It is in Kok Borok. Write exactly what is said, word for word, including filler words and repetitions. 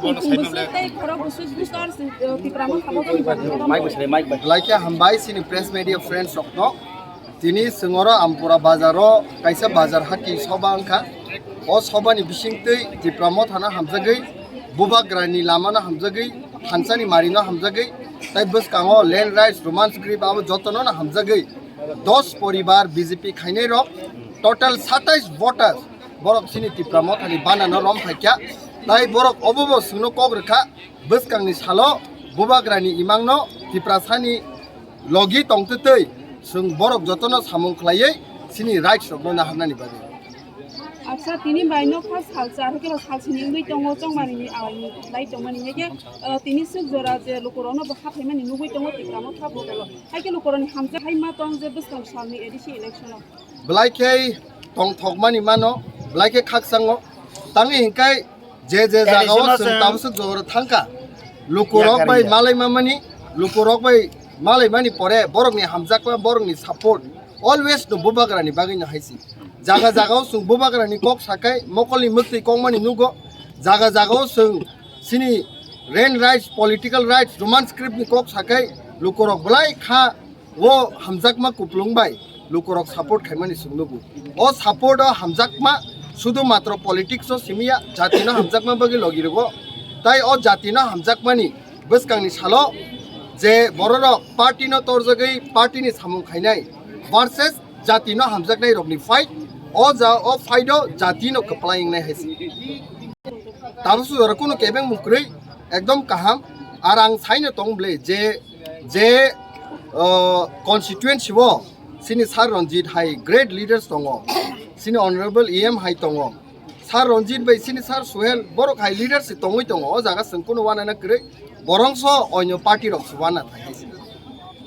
Tei khorok bwswk bwswk, eh, Tipra Motha bo tongwi tongo. Belai khe hambai chini press media friends rokno. Tini chwng oro Ampura bazaro kaisa bazar hati soba wngkha. O sobani bisingtwi Tipra Mothano hamjagwi, Bubagrani lamano hamjagwi, thansani marino hamjagwi, tei bwskango land rights, Roman script abo jotono hamjagwi dos poribar B J P khainai rok, total satais voters borok chini Tipra Mothani banano rom phaikha. Tai borok obobo chwngno kok rwkha, bwskangni salo Bubagrani imangno Tiprasani logi tongtwtwi chwng borok jotono samung khlaiwi chini rights rokno naharnani bagwi. Acha, tini bai nokha sal char hwnkhe sal sini wngwi tongo, chongmani ni awaini lai tongmani hwnkhe, ah, tini swk jora je lukurokno bo haphaimani nugwi tongo Tipra Motha bodolo. Haikhe lukurokni hamjak hai ma tong je bwskang salni A D C election o. Belai khe tongthokmani mano, belai khe khakchango. Tangwi hinkhai je je jagao chwng tabuk swk jora thangkha. Lukurok bai malai mamani, lukurok bai malai mani pore borokni hamjakma, borokni support always no Bubagrani bagwi no haisi. Jaga jagao chwng Bubagrani kok sakai, mokolni mwktwi kongmani nugo. Jaga jagao chwng chini land rights, political rights, Roman script ni kok sakai lukurok belai kha o hamjakma kuplung bai lukurok support khaimani chwng nugo. O support o hamjakma sudu matro politics o simiya, jatino hamjakma bagwi logi rwgo. Tai o jatino hamjakmani bwskangni salo je bororok party no torjagwi party ni samung khainai versus jatino hamjaknai rokni fight, o ja o fight o jatino kwplai wngnai hai se. Tabuk sujaro kunu kebeng mung kwrwi ekdom kaham. Ar ang saino tong ble je, je, uh, constituency o chini Sir Ranjit hai great leaders tongo, chini honorable E M hai tongo, Sir Ranjit bai chini Sir Suhel borok hai leaders tongwi tongo. O jaga chwng kunu wanana kwrwi, borongso oino party rok se wana thai.